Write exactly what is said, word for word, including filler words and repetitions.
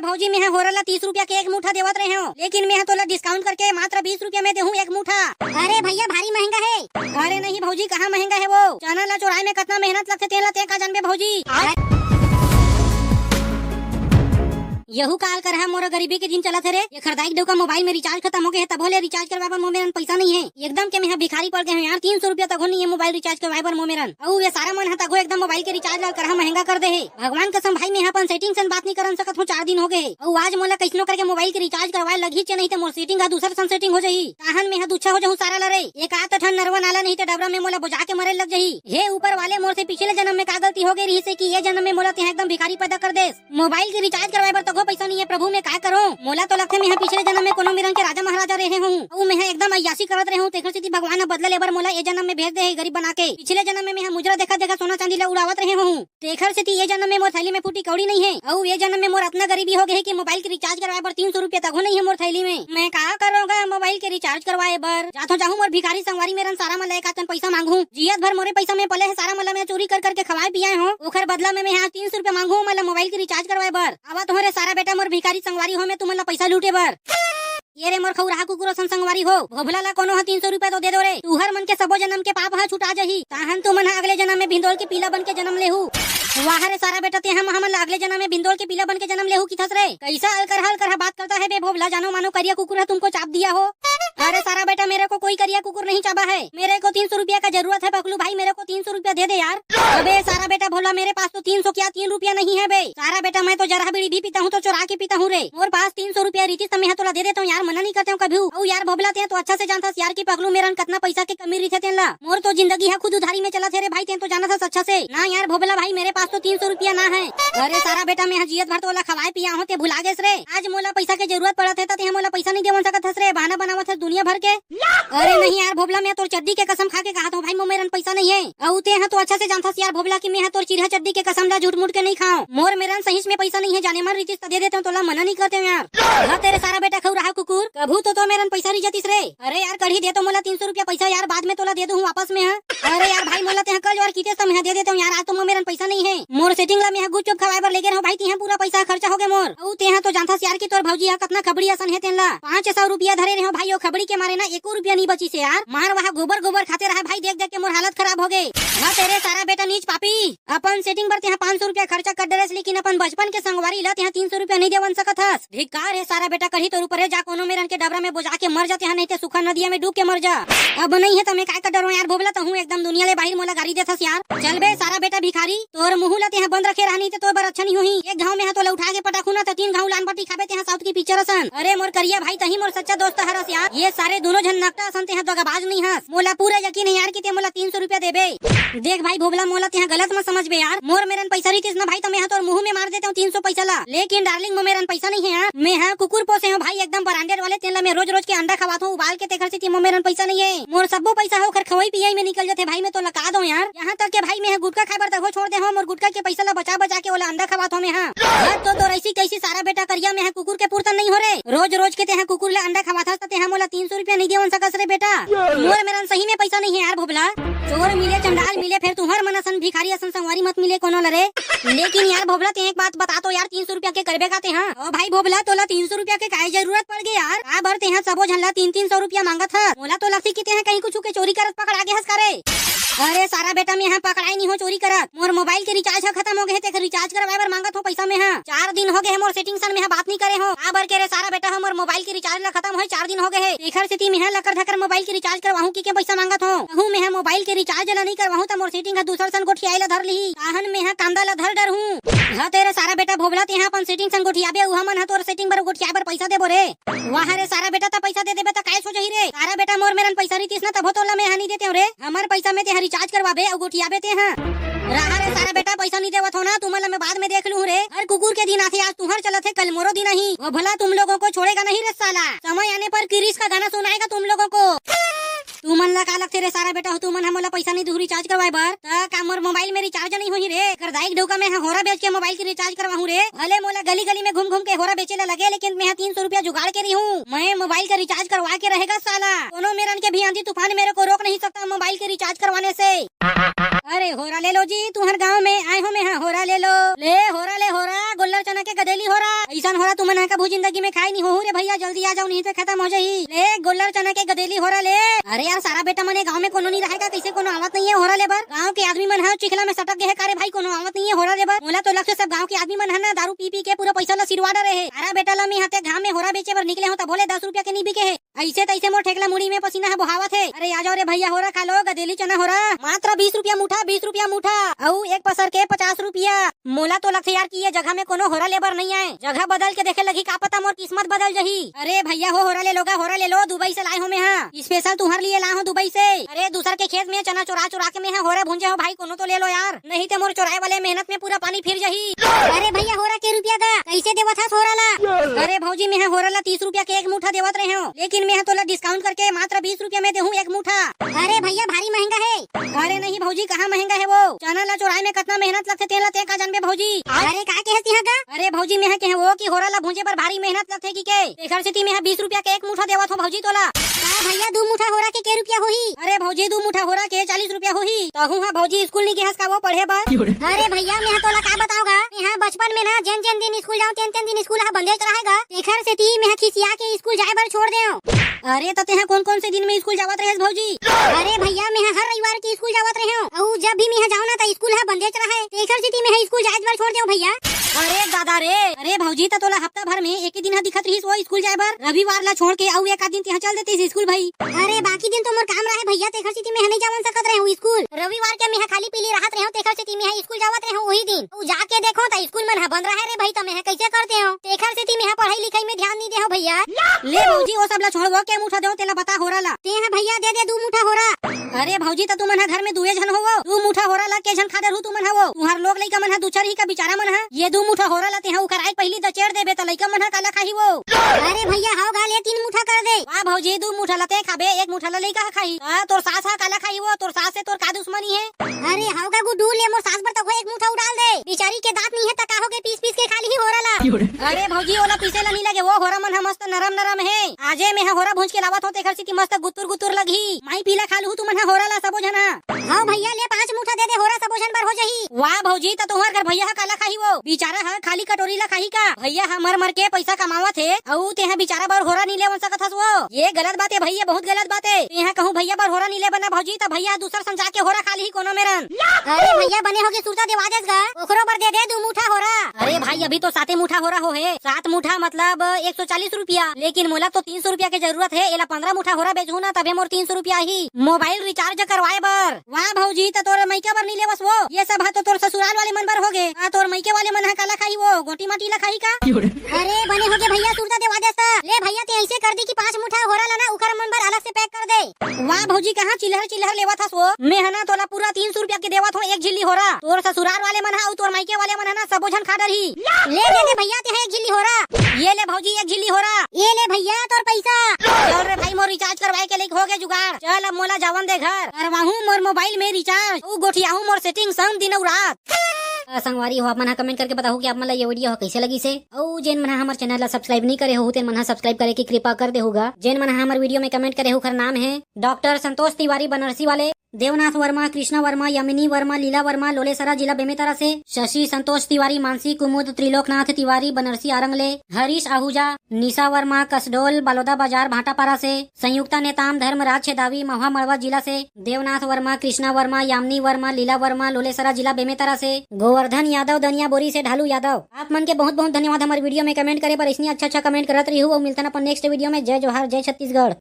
भौजी, मेंहा होरल ला तीस रुपया के एक मुठा देवत रहे हंव, लेकिन मेंहा तोला discount करके मात्र बीस रुपया में देहूं एक मुठा। अरे भैया, भारी महंगा हे। अरे नहीं भौजी, कहाँ महंगा हे वो? चना ला चोराए में कतना मेहनत लगथे, तेन ला तें का जानबे भौजी। यहू काल करहा, मोर गरीबी के दिन चलत हे रे। एखर दाई के डउका मोबाइल में recharge खतम हो गे हे, तभो ले recharge करवाए बर मोर मेरन पइसा नइ हे। एकदम के मेंहा भिखारी पड़ गे हंव यार, तीन सौ रुपया तको नइ हे मोबाइल recharge करवाए बर मोर मेरन। अउ ये सारा मन ह तको एकदम मोबाइल के recharge ला करहा महंगा कर दे हे। भगवान कसम भाई, मेंहा अपन setting सन बात नइ करन सकत हंव, चार दिन हो गे हे। अउ आज मोला कइसनो करके मोबाइल के recharge करवाए लगही, चे नहीं ते मोर setting ह दूसर सन setting हो जाही। ताहन मेंहा दुच्छा हो जाहूं सारा ला रे। एक आध ठन नरवा नाला नहीं ते डबरा में मोला बोजा के मरे लग जाही। हे ऊपर वाले, मोर से पिछले जन्म में का गलती हो गे रहिस हे कि ये जन्म में मोला तेहा एकदम भिखारी पैदा कर देस। मोबाइल के recharge करवाए बर तको पइसा नइ हे प्रभु, मैं का करों? मोला तो लगथे मेंहा पिछले जन्म में कोनो मेरन के राजा महाराजा रहे हंव, अउ मेंहा एकदम अय्यासी करत रहे हंव, तेखर सेती भगवान ह बदला लेबर मोला ए जन्म में भेज दे हे गरीब बना के। पिछले जन्म में मेंहा मुजरा देखा देखा सोना चांदी ला उड़ावत रहे हंव, तेखर सेती ए जन्म में मोर थैली में फूटी कौड़ी नइ हे, अउ ए जन्म में मोर अतना गरीबी हो गे हे कि मोबाइल के recharge करवाए बर तीन सौ रुपया तको नइ हे मोर थैली में। मैं का करों गा मोबाइल के recharge करवाए बर? जाथों जाहूं मोर भिखारी संगवारी मेरन सारा मन ला एक आध ठन पइसा मांगहूं। जियत भर मोरे पइसा में पले हे सारा मन ला मैं चोरी कर करके खवाए पियाए हंव, ओखर बदला में मेंहा तीन सौ रुपया मांगहूं ओमन ला मोबाइल के recharge करवाए बर। आवत हंव रे सारा बेटा, मोर भिखारी संगवारी हो, मैं तुमन ला पइसा लूटे बर। ये रे मोर खउराहा कुकुर असन संगवारी हो, भोभला ला कोनो ह तीन सौ रुपया तो दे दो रे, तुहर मन के सबो जन्म के पाप ह छुटा जाही। ताहन तुमन ह अगले जन्म में भिंदोल के पीला बन के जन्म लेहू। वाह रे सारा बेटा, तेहा हमन ला अगले जन्म में भिंदोल के पीला बन के जन्म लेहू किथस रे। कइसा अलकरहा अलकरहा बात करता है बे भोभला, जानो मानो करिया कुकुर ह तुमको चाब दिया हो। अरे सारा बेटा, मेरे को कोई करिया कुकुर नहीं चाबा है, मेरे को तीन सौ रुपया का जरूरत है पकलू भाई, मेरे को तीन सौ रुपया दे दे यार। अबे सारा बेटा भोला, मेरे पास तो तीन सौ क्या, तीन रुपया नहीं है बे। सारा बेटा, मैं तो जरा बीड़ी भी पीता हूँ तो चुरा के पीता हूँ रे। मोर पास तीन सौ रुपया रहितिस त मेंहा तोला दे देता हूँ यार, मना नहीं करते हूँ कभी। अउ यार भोभला, तें तो अच्छा से जानथस यार कि पकलू मेरन कतना पइसा के कमी रहिथे तेन ला। मोर तो जिंदगी ह खुद उधारी में चलत हे रे भाई, तें तो जानत हस अच्छा से। ना यार भोभला भाई, मेरे पास तो तीन सौ रुपया ना है। अरे सारा बेटा, मेंहा जियत भर तोला खवाए पियाए हंव, तें भुला गेस रे। आज मोला पइसा के जरूरत पड़त हे त तेंहा मोला पइसा नइ देवन सकत हस रे, बहाना बनावत हस दुनिया भर के। अरे नहीं यार भोभला, मैं तोर चड्डी के कसम खा के कहत हंव भाई, मोर मेरन पइसा नइ हे। अउ तेंहा तो अच्छा से जानथस यार भोभला कि मेंहा तोर चिरहा चड्डी के कसम ला झूठ मूठ के नइ खांव। मोर मेरन सहीच में पइसा नइ हे, जाने मन रहितिस त दे देतेंव तोला, मना नइ करतेंव यार। हत तेरे सारा बेटा खउराहा कुकुर, कभू तो तोर मेरन पइसा रहि जतिस रे। अरे यार कढ़ी, दे तो मोला तीन सौ रुपया पइसा यार, बाद में तोला दे दूहूं वापस मेंहा। अरे यार भाई, मोला तेंहा कल जोर कितेस त मेंहा दे देतेंव यार, आज तो मोर मेरन पइसा नइ हे। मोर setting ला मेंहा गुपचुप खवाए बर लेगे रहेंव भाई, तेंहा पूरा पइसा खर्चा हो गे मोर। अउ तेंहा तो जानथस यार कि तोर भौजी ह कतना खबड़ी असन हे तेन ला। पाँच सौ रुपया धरे रहेंव भाई, ओ खबड़ी के मारे ना एको रुपया नइ बचिस हे यार। मार वहा गोबर गोबर खाते रहा भाई, देख देख के मोर हालत खराब हो गे। हत तेरे सारा बेटा नीच पापी, अपन setting बर तेंहा पाँच सौ रुपया खर्चा कर डरेस, लेकिन अपन बचपन के संगवारी ला तेंहा तीन सौ रुपया नइ देवन सकत हस। धिक्कार हे सारा बेटा, कढ़ी तोर ऊपर हे, जा कोनो मेरन के डबरा में बोजा के मर जा तेंहा, नहीं ते सुखा नदिया में डूब के मर जा। अब नइ हे त मैं काय कर डरों यार भोभला, तहूं एकदम दुनिया ले बाहिर मोला गारी देथस यार। चल बे सारा बेटा भिखारी, तोर मुंह ला तेंहा बंद रखे रहा, नहीं ते तोर बर अच्छा नइ होही। एक घांव मेंहा तोला उठा के पटकहूं ना त तीन घांव लान बाटी खाबे तेंहा साउथ के पिक्चर असन। अरे मोर करिया भाई, तहीं मोर सच्चा दोस्त हरस यार, ये सारे दूनों झन नकटा असन, तेंहा दगाबाज नइ हस। मोला पूरा यकीन हे यार कि तें मोला तीन सौ रुपया देबे। देख भाई भोभला, मोला तेंहा गलत मत समझबे यार, मोर मेरन पइसा रहितिस ना भाई त मेंहा तोर मुंह में मार देतेंव तीन सौ पइसा ला, लेकिन darling मोर मेरन पइसा नइ हे यार। मेंहा कुकुर पोसे हंव भाई, एकदम branded वाले, तेन ला मैं रोज रोज के अंडा खवाथंव उबाल के, तेखर सेती मोर मेरन पइसा नइ हे। मोर सब्बो पइसा ह ओखर खवई पियई में निकल जथे भाई, मैं तोला का दंव यार। यहां तक के भाई मेंहा गुटखा खाए बर तको छोड़ दे हंव, मोर गुटखा के पइसा ला बचा बचा के ओला अंडा खवाथंव मेंहा। हत तो तोर अइसी कइसी सारा बेटा करिया, मेंहा कुकुर के पुरतन नइ हों रे। रोज रोज के तेंहा कुकुर ला अंडा खवाथस त तेंहा मोला तीन सौ रुपया नइ देवन सकस रे बेटा। मोर मेरन सही में पइसा नइ हे यार भोभला। चोर मिले, चंडाल मिले, फेर तुंहर मन असन भिखारी असन संगवारी मत मिले कोनो ला रे। लेकिन यार भोभला, तें एक बात बता तो यार, तीन सौ रुपया के करबे का तेंहा? ओ भाई भोभला, तोला तीन सौ रुपया के काय जरूरत पड़ गे यार? काबर तेंहा सबो झन ला तीन तीन सौ रुपया मांगत हस? मोला तो लगथे कि तेंहा कहीं कुछु के चोरी करत पकड़ा गे हस का रे? अरे सारा बेटा, मेंहा पकड़ाए नइ हों चोरी करत, मोर मोबाइल के recharge ह खतम हो गे हे, तेखर recharge करवाए बर मांगत हों पइसा मेंहा। चार दिन हो गे हे मोर setting सन मेंहा बात नइ करे हों। काबर के रे सारा बेटा, हमर मोबाइल के recharge ला खतम होए चार दिन हो गे हे, तेखर सेती मेंहा लकर धकर मोबाइल के recharge करवाहूं कहिके पइसा मांगत हों। कहूं मेंहा मोबाइल के recharge ला नइ करवाहूं त मोर setting ह दूसर सन गोठियाए ला धर लिही, ताहन मेंहा कांदा ला धर डरहूं। हत तेरे सारा बेटा भोभला, तेंहा अपन setting सन गोठियाबे, उहां मन ह तोर setting बर गोठियाए बर पइसा देबो रे। वाह रे सारा बेटा, त पइसा दे देबे त काय हो जाही रे? सारा बेटा, मोर मेरन पइसा रहितिस ना, तभो तोला मेंहा नइ देतेंव रे। हमर पइसा में तेंहा recharge करवाबे अउ गोठियाबे तेंहा। रहा रे सारा बेटा, पइसा नइ देवत हों ना, तुमन ला मैं बाद में देख लूहूं रे। हर कुकुर के दिन आथे, आज तुंहर चलत हे, कल मोरो दिन आही। वो भला तुम लोगों को छोड़ेगा नहीं रे साला, समय आने पर किरिस का गाना सुनाएगा तुम लोगों को। तुमन ला का लगथे रे सारा बेटा हो, तुमन ह मोला पैसा नहीं दूहू रिचार्ज करवाए बर, त का मोर मोबाइल में रिचार्ज नहीं होही रे? कर दाई के डौका में ह होरा बेच के मोबाइल के रिचार्ज करवाहूं रे। भले मोला गली गली में घूम घूम के होरा बेचे ला लगे, लेकिन मैं ह तीन सौ रुपया जुगाड़ के रही हूँ। मैं मोबाइल का रिचार्ज करवा के रहेगा साला। कोनो मेरन के भी आंधी तूफान मेरे को रोक नहीं सकता मोबाइल के रिचार्ज करवाने से। अरे होरा ले लो जी, तुहर गांव में आए हो मैं हा, होरा ले लो। ले होरा, ले होरा, गोल्लर चना के गदेली होरा। ऐसन होरा तुमन हा कभू जिंदगी में खाए नहीं हो रे भैया, जल्दी आ जाओ नहीं तो खत्म हो जाही। ले गोल्लर चना के गदेली होरा ले। अरे यार सारा बेटा मने गांव में कोनो नहीं रहेगा, कैसे कोनो आवत नहीं है होरा ले बर? गांव के आदमी मन हा चिखला में सटक गए है का रे भाई, कोनो आवत नहीं है होरा ले बर। मोला तो लगथे सब गांव के आदमी मन हा ना दारू पी पी के पूरा पैसा ला सिरवा डरे है। अरे बेटा ला मैं हा ते घाम में होरा बेचे बर निकले हो तब बोले दस रुपया के नहीं बिके है। ऐसे तैसे मोर ठेकला मुड़ी में पसीना ह बोहावत हे। अरे आ जाओ रे भैया, होरा खा लो, गदेली चना होरा, मात्र बीस रुपया मुठा, बीस रुपया मुठा। अउ एक पसर के पचास रुपया। मोला तो लगथे यार कि ये जगह में कोनो होरा लेबर नहीं आए। जगह बदल के देखे लगी, का पता मोर किस्मत बदल जही। अरे भैया हो, होरा ले लोगा, होरा ले लो, दुबई से लाए हो मैं हा। स्पेशल तुहर लिए लाए हो दुबई से। अरे दूसर के खेत में चना चुरा चुरा के मैं हा होरा भूंजे हो भाई, कोनो तो ले लो यार, नहीं ते मोर चुराए वाले मेहनत में पूरा पानी फिर जही। अरे भैया, होरा के रुपया गा, कैसे देवत हस होरा ला? अरे भौजी, मैं हा होरा ला तीस रुपया के एक मुठा देवत रहे हो, लेकिन मैं हा तोला डिस्काउंट करके मात्र बीस रुपया में देहूं एक मुठा। अरे भैया, भारी महंगा है। अरे नहीं भौजी, कहाँ महंगा है वो? चना ला चुराए में कितना मेहनत लगथे, तेला ते का जानबे भौजी। अरे का कहे तिहा गा? अरे भौजी, मैं हा कहे वो कि होरा ला भूंजे बर भारी मेहनत लगथे कि के, तेखर सेती मैं हा बीस रुपया के एक मुठा देवत हो भौजी तोला। का भैया, दू मुठा होरा के के रुपया होही? अरे भौजी, दू मुठा होरा के चालीस रुपया होही। तहू हा भौजी स्कूल नहीं गेहस का वो पढ़े बर? अरे भैया, मैं हा तोला का बताओ गा, मैं हा बचपन में ना जेन जेन दिन स्कूल जाऊं तेन तेन दिन स्कूल हा बंदेच रहे गा, तेखर सेती मैं हा खिसिया के स्कूल जाए बर छोड़ देव। अरे त तेहा कौन कौन से दिन में स्कूल जावत रहेस भौजी? अरे भैया, मैं हा हर रविवार के स्कूल जावत रहे हूँ, अउ जब भी मैं हा जाऊँ ना त स्कूल हा बंदेच रहे, तेखर सेती मैं हा स्कूल जाए बर छोड़ देव भैया। अरे दादा रे, अरे भौजी, त तोला हफ्ता भर में एक ही दिन हा दिखत रहिस वो स्कूल जाए बर, रविवार ला छोड़ के, अउ एक आध दिन तिहा चल देतिस स्कूल भाई। अरे बाकी दिन तो मोर काम रहे भैया, तेखर सेती मैं हा नहीं जावन सकत रहे हूँ स्कूल। रविवार के मैं हा खाली पीली रहत रहे हूँ, तेखर सेती मैं हा स्कूल जावत रहे हूँ वही दिन। अउ जाके देखो त स्कूल मन हा बंद रहे रे भाई, त मैं हा कैसे करते हूँ? तेखर सेती मैं हा पढ़ाई लिखाई में ध्यान नहीं दे हूँ भैया। ले भौजी, वो सब ला छोड़, वो के मुठा देव तेला बता होरा ला। ते हा भैया दे दे दू मुठा होरा। अरे भौजी, त तुमन हा घर में दुए झन होवो, दू मुठा होरा ला के झन खा डरहू तुमन हा वो? तुहर लोग लइका मन हा दुछर ही का बिचारा मन हा, ये दू मुठा होरा ला ते हा उखराए के पहिली दचेड़ देबे त लइका मन हा काला खाही वो? अरे भैया, हाव गा, ले तीन मुठा कर दे। वाह भौजी, दू मुठा ला ते खाबे, एक मुठा ला लइका हा खाही। आ, तोर सास हा काला खाही वो? तोर सास से तोर का दुश्मनी है? अरे हाव गा गुड्डू, ले मोर सास बर तको एक मुठा उडाल दे, बिचारी के दांत नहीं है त का हो गे, पीस पीस के खा ली होरा ला। अरे भौजी, ओला पीसे ला नहीं लगे, वो होरा मन हा मस्त नरम नरम है। आजे मैं हा होरा भूंज के लावत हूँ, तेखर सेती मस्त गुतुर गुतुर लगही। माई पीला खा लूहू तुमन हा होरा ला सबो झन हा। हाँ भैया, ले पांच मुठा दे दे, होरा सबो झन बर हो जही। वाह भौजी, त तुहर घर भैया हा काला खाही वो? बिचारा हा खाली कटोरी ला खाही का? भैया हा मर मर के पैसा कमावत हे, अउ तेहा बिचारा बर होरा नहीं लेवन सकत हस वो। ये गलत बात है भैया, बहुत गलत बात है। तेहा कहूँ भैया बर होरा नहीं ले बना भौजी, त भैया दूसर संजा के होरा खा ली कोनो मेरन। अरे भैया, बने होगे सुरता देवा देस गा, ओकरो बर दे दे दू मुठा होरा। अरे भाई, अभी तो साते मुठा होरा हो हे। सात मुठा मतलब एक सौ चालीस रुपया, लेकिन मोला तो तीन सौ रुपया के जरूरत है। एला पंद्रह मुठा होरा बेचहूं ना, तभे मोर तीन सौ रुपया ही मोबाइल रिचार्ज करवाए बर। वाह भौजी, त तोर मइका बर नहीं लेवस वो, ये सब हा तो तोर ससुराल वाले मन बर होगे। आ, तोर मइके वाले मन हा काला खाही वो, गोटी माटी ला खाही का? अरे बने होगे भैया, सुरता देवा देस त। ले भैया, ते ऐसे कर दी कि पांच मुठा होरा ला ना, उखर मन बर अलग से पैक कर दे। वाह भौजी, कहाँ चिल्हर चिल्हर लेवत हस वो? मैं हा ना तोला पूरा तीन सौ रुपया के देवत हूँ एक झिल्ली होरा। तोर ससुराल वाले मन हा अउ तोर मायके वाले मन हा ना सबो झन खा डरही। ले दे दे भैया, ते हा एक झिल्ली होरा। ये ले भौजी, एक झिल्ली होरा। ये ले भैया तोर पैसा। चल रे भाई, मोर रिचार्ज करवाए के लइक हो गे जुगाड़। चल अब मोला जावन दे घर, करवाहूँ मोर मोबाइल में रिचार्ज, अउ गोठियाहूँ मोर सेटिंग संग दिन अउ रात। अ, संगवारी हो, आप मन हा कमेंट करके बताहू कि आप मन ला ये वीडियो ह कैसे लगिस हे। अउ जेन मन हा हमर चैनल ला सब्सक्राइब नहीं करे हो, तेन मन हा सब्सक्राइब करे की कृपा कर देहू गा। जेन मन हा हमर वीडियो में कमेंट करे हो, ओखर नाम है डॉक्टर संतोष तिवारी बनारसी वाले, देवनाथ वर्मा, कृष्णा वर्मा, यामिनी वर्मा, लीला वर्मा, लोलेसरा जिला बेमेतरा से, शशि संतोष तिवारी मानसी, कुमुद त्रिलोकनाथ तिवारी बनारसी आरंग ले, हरीश आहूजा, निशा वर्मा, कसडोल, बलौदा बाजार, भाटापारा से, संयुक्ता नेताम, धर्मराज छेदावी, महुआ मड़वा जिला से, देवनाथ वर्मा, कृष्णा वर्मा, यामिनी वर्मा, लीला वर्मा, लोलेसरा जिला बेमेतरा से, गोवर्धन यादव, दनिया बोरी से, ढालू यादव। आप मन के बहुत बहुत धन्यवाद हमर वीडियो में कमेंट करे बर। इसने अच्छा अच्छा कमेंट करत रहिहू अउ मिलथन अपन नेक्स्ट वीडियो में। जय जोहार, जय छत्तीसगढ़।